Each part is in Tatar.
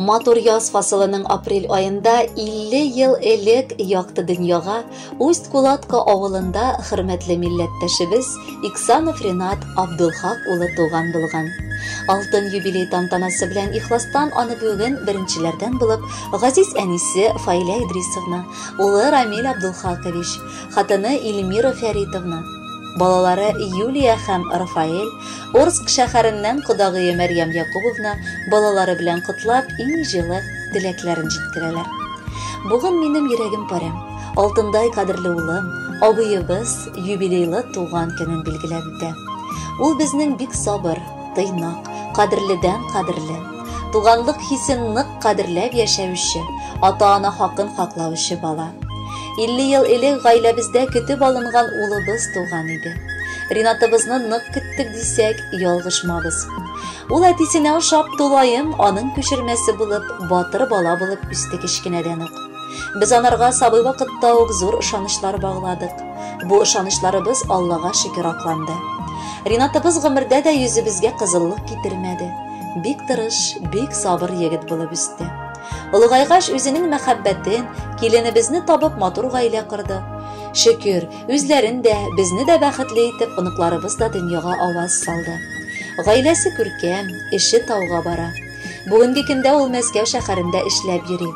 Матур яз фасылының апрель аенда 50 ел элек якты дөньяга Усть-Кулатка авылында хөрмәтле милләттәшебез Иксанов Ренат Абдулхак улы туган булган. Алтын юбилей тантанасы белән ихластан аны бүген беренчеләрдән булып газиз әнисе Фаилә Идрисовна, улы Рамиль Абдулхакович, хатыны Эльмира Фәритовна, балалары Юлия һәм Рафаэль, Орск шәһәреннән кодагые Мәрьям Якубовна балалары белән котлап, иң җылы теләкләрен җиткерәләр. Бүген минем йөрәгем парәм, алтындай кадерле улым, абыебыз юбилейлы туган көнен билгеләп үтә. Ул безнең бик сабыр, тыйнак, кадерледән кадерле, туганлык хисен нык кадерләп яшәүче, ата-ана хакын хаклаучы бала. 50 ел элек гаиләбездә көтеп алынган улыбыз туган иде. Ринатыбызны нык көттек дисәк, ялгышмабыз. Ул әтисенә ошап, тулаем аның күчермәсе булып, батыр бала булып үсте кечкенәдән үк. Без анарга сабый вакытта ук зур ышанычлар багладык. Бу ышанычларыбыз Аллага шөкер акланды. Ринатыбыз гомердә дә йөзебезгә кызыллык китермәде. Бик тырыш, бик сабыр егет булып үсте. Олыгайгач үзенең мәхәббәтен, киленебезне табып матур гаилә корды. Шөкер, үзләрен дә, безне дә бәхетле итеп, оныкларыбыз да дөньяга аваз салды. Гаиләсе күркәм, эше тауга бара. Бүгенге көндә ул Мәскәү шәһәрендә эшләп йөри.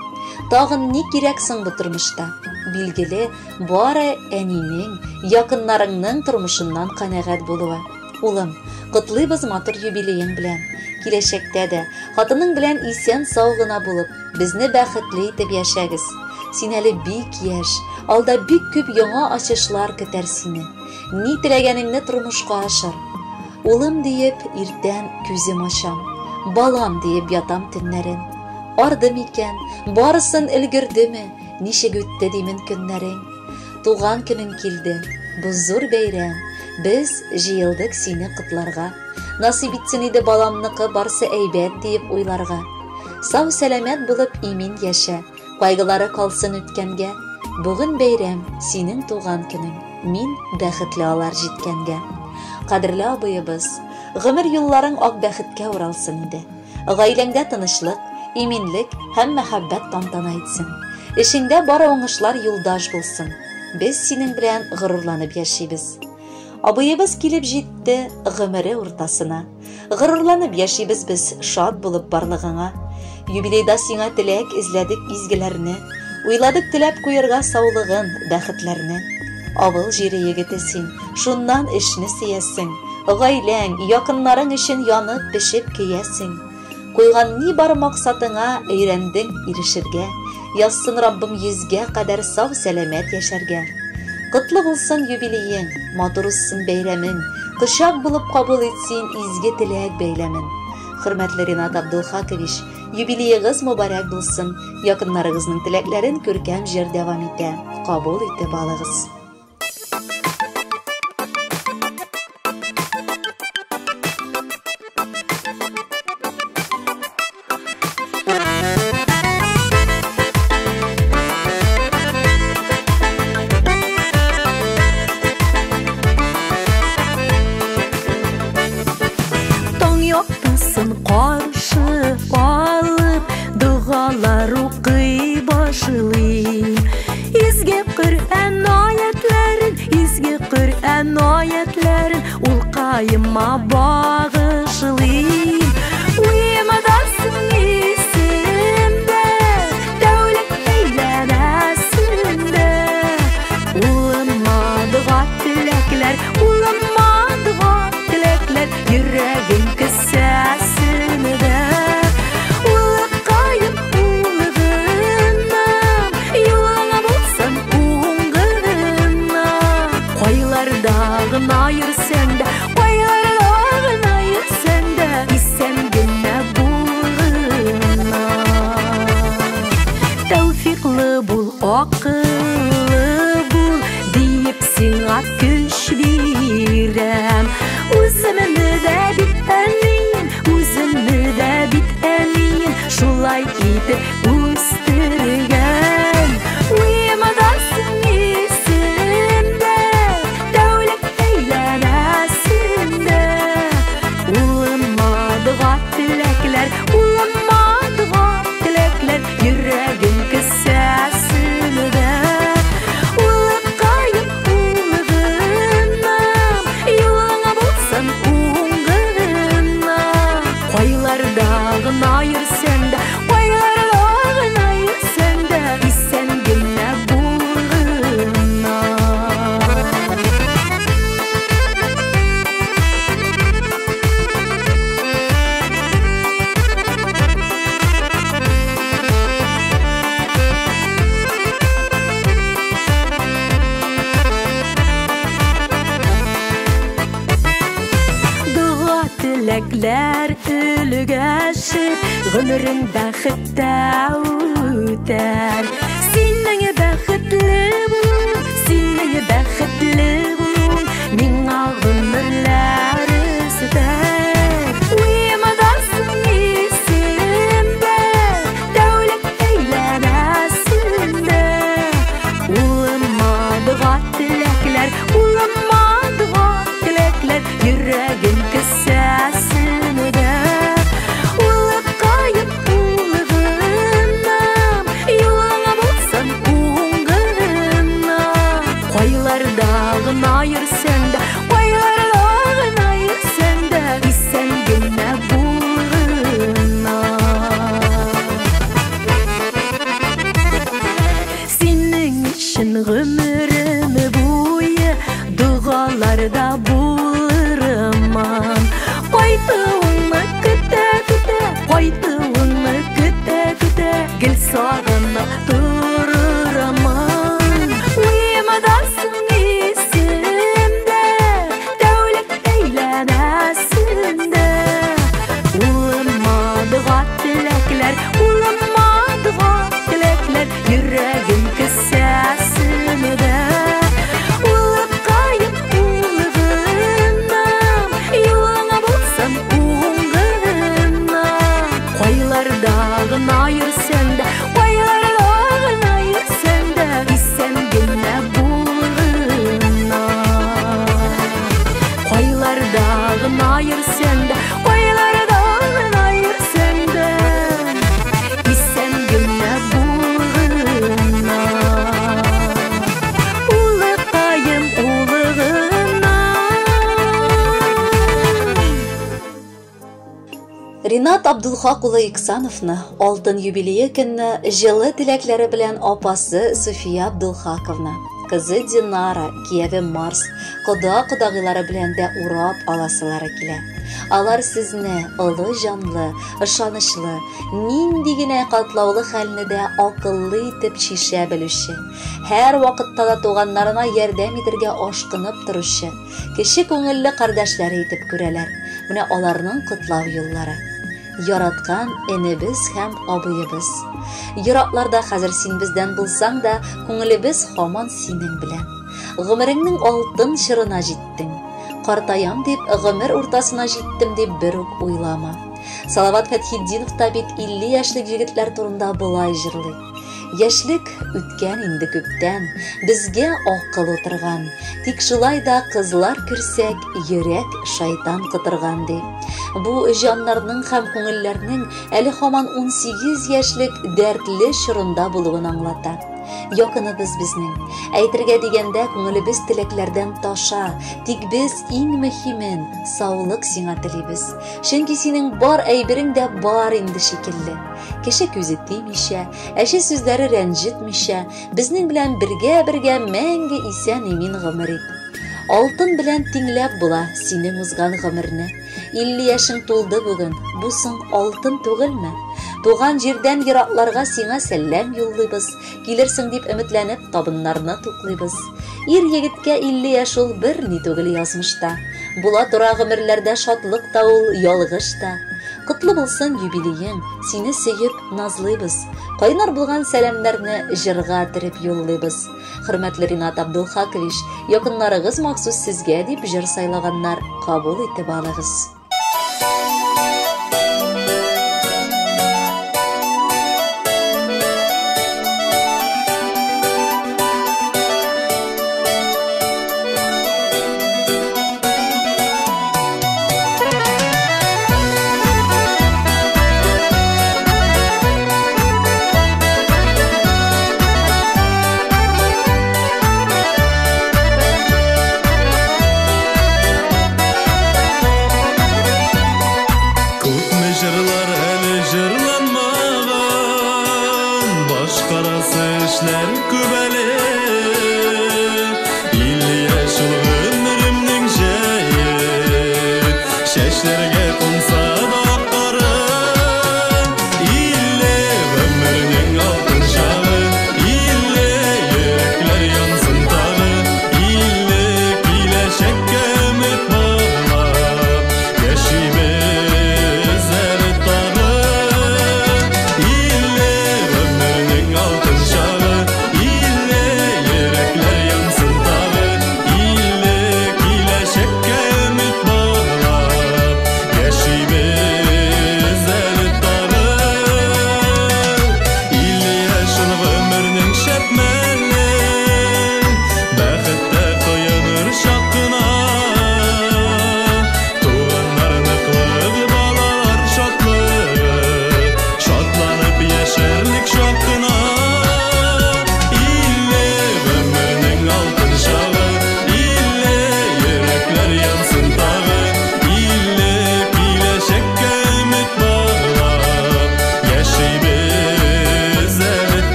Тагын ни кирәк соң бу тормышта? Билгеле, бары әнинең, якыннарыңның тормышыннан канәгать булуы. Улым, котлыйбыз матур юбилеең белән. Киләчәктә дә хатының белән исән-сау гына булып, безне бәхетле итеп яшәгез. Син әле бик яшь, алда бик күп яңа ачышлар көтәр сине. Ни теләгәнеңне тормышка ашыр. Улым диеп иртән күзем ачам, балам диеп ятам төннәрен. Арды микән, барысын өлгердеме, ничек үтте димен көннәрең. Туган көнең килде, бу зур бәйрәм, без җыелдык сине котларга. Насыйп итсен иде баламныкы барсы әйбәт диеп уйларга. Сау сәламәт булып имин яшә, кайгылары калсын үткәнгә. Бүген бәйрәм, синең туган көнең, мин бәхетле алар җиткәнгә. Кадерле абыебыз, гомер юлларың ак бәхеткә уралсын иде. Гаиләңдә тынычлык, иминлек һәм мәхәббәт тантана итсен. Эшеңдә бары уңышлар юлдаш булсын. Без синең белән горурланып яшибез. Абыебыз килеп җитте гомере уртасына. Горурланып яшибез без шат булып барлыгыңа. Юбилейда сиңа теләк эзләдек изгеләрне. Уйладык теләп куярга саулыгын, бәхетләрне. Авыл җире егете син, шуннан эшне сөясең. Гаиләң, якыннарың өчен янып, пешеп көясең. Куйган ни бар максатыңа өйрәндең ирешергә. Язсын Раббым йөзгә кадәр сау сәламәт яшәргә. Котлы булсын юбилеең, матур узсын бәйрәмең. Кочак булып кабул ит син изге теләк бәйләмен. Хөрмәтле Ринат Абдулхакович, юбилеегыз мөбарәк булсын. Якыннарыгызның теләкләрен күркәм җыр дәвам итә. Кабул итеп алыгыз. Таң яктысын каршы алып, догалар укый башлыйм. Изге Коръән аятларын, изге Коръән аятларын улкаема багышлыйм. Уймадасың исемдә, тәүлек әйләнәсендә. Улыма дога теләкләр, улыма дога теләкләр, йөрәгем кесәсендә. Улыкаем, улыгынам, юлыңа булсын уңгына. Кайларда гына йөрсәң дә, кайларда гына йөрсәң дә, исән генә булгына. Тәүфиклы бул, акыллы бул, диеп сиңа көч бирәм. Үземне дә бит әнием, үземне дә бит әнием, шулай итеп үстергән. Уймадасың исемдә, тәүлек әйләнәсендә. Улыма дога теләкләр, улыма дога Теләкләр өлгәшеп, гомерең бәхеттә үтәр. Синең бәхетле булуың, синең бәхетле булуың миңа гомерләр өстәр. Уймадасың исемдә, тәүлек әйләнәсендә. Улыма дога теләкләр, улыма дога теләкләр, йөрәгем кесәсендә. Улыкаем, улыгынам, юлыңа булсын уңгына. Кайларда гына йөрсәң дә, кайларда гына йөрсәң дә, исән генә булгына. Синең өчен гомерем буе догаларда булырмын. Кайтуыңны көтә-көтә, кайтуыңны көтә-көтә, гел сагынып торырмын. Уймадасың исемдә, тәүлек әйләнәсендә. Улыма дога теләкләр, улыма дога теләкләр, йөрәгем кесәсендә. Улыкаем, улыгынам, юлыңа булсын уңгына. Кайларда гына йөрсәң дә, кайларда гына йөрсәң дә, исән генә булгына. Кайларда гына йөрсәң дә, кайларда гына йөрсәң дә, исән генә булгына. Улыкаем, улыгына. Ринат Абдулхак улы Иксановны алтын юбилее көнне җылы теләкләре белән апасы София Абдулхаковна, кызы Динара, кияве Марс, кода-кодагыйлары белән дә урап аласылары килә. Алар сезне олы җанлы, ышанычлы, нинди генә катлаулы хәлне дә акыллы итеп чишә белүче, һәр вакытта да туганнарына ярдәм итергә ашкынып торучы, кече күңелле кардәшләре итеп күрәләр. Менә аларның котлау юллары. Яраткан энебез һәм абыебыз. Еракларда хәзер син бездән булсаң да, күңелебез һаман синең белән. Гомереңнең алтын чорына җиттең. Картаям дип, гомер уртасына җиттем дип бер үк уйлама. Салават Фәтхетдинов та бит 50 яшьлек егетләр турында болай җырлый. Яшьлек үткән инде күптән, безгә акыл утырган. Тик шулай да кызлар күрсәк, йөрәк шайтан котырган ди. Бу җаннарның һәм күңелләрнең әле һаман 18 яшьлек дәртле чорында булуын аңлата. Якыныбыз безнең. Әйтергә дигәндә, күңелебез теләкләрдән таша. Тик без иң мөһимен саулык сиңа телибез. Чөнки синең бар әйберең дә бар инде шикелле. Кеше күзе тимичә, әче сүзләре рәнҗетмичә, безнең белән бергә-бергә мәңге исән-имин гомер ит. Алтын белән тиңләп була синең узган гомерне. 50 яшең тулды бүген, бу соң алтын түгелме? Туган җирдән еракларга сиңа сәлам юллыйбыз. Килерсең дип өметләнеп табыннарны туклыйбыз. Ир егеткә 50 яшь ул бер ни түгел язмышта. Була тора гомерләрдә шатлык та ул, ялгыш та. Котлы булсын юбилеең, сине сөеп назлыйбыз. Кайнар булган сәламнәрне җырга төреп юллыйбыз. Хөрмәтле Ринат Абдулхакович, якыннарыгыз махсус сезгә дип җыр сайлаганнар, кабул итеп алыгыз.